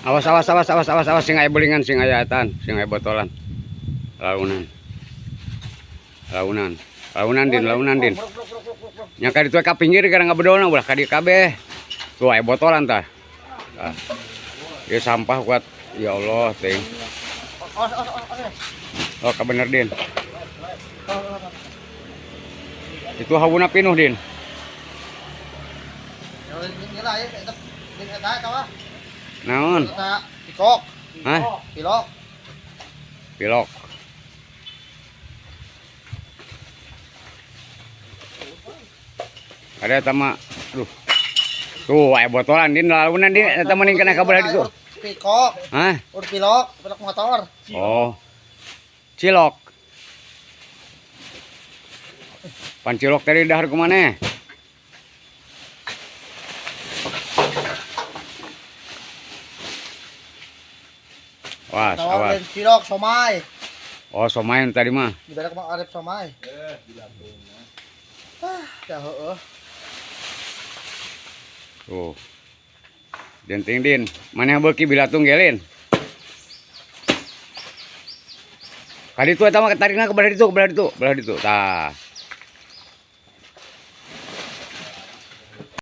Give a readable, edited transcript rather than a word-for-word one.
Awas awas awas awas awas awas sing aya belingan sing aya etan, sing aya botolan. Launan. Launan. Launan din, launan din. Nya ka ditu ka pinggir gara ngabedolna ulah ka dieu kabeh. Tuh aya botolan tah. Tah. Ieu sampah kuat. Ya Allah, ting. Oh, kabener din. Itu hawuna pinuh din. Naon? Pilok. Hah? Pilok. Pilok. Ada tama, aduh. Tuh, aya botolan din launan din eta mending kena ka belah ditu. Pikok. Hah? Ur pilok, pilok motor. Oh. Cilok. Pan cilok tadi dahar kumaneh? Awas, awas. Cilok somai. Oh, somai tadi mah. Dibere ka Arif somai. Ah, dah heueuh. Tuh. Denting din. Maneh beuki bilatung gelin. Kali itu eta mah tarikna ke belah ditu, ke belah ditu, belah ditu. Tah.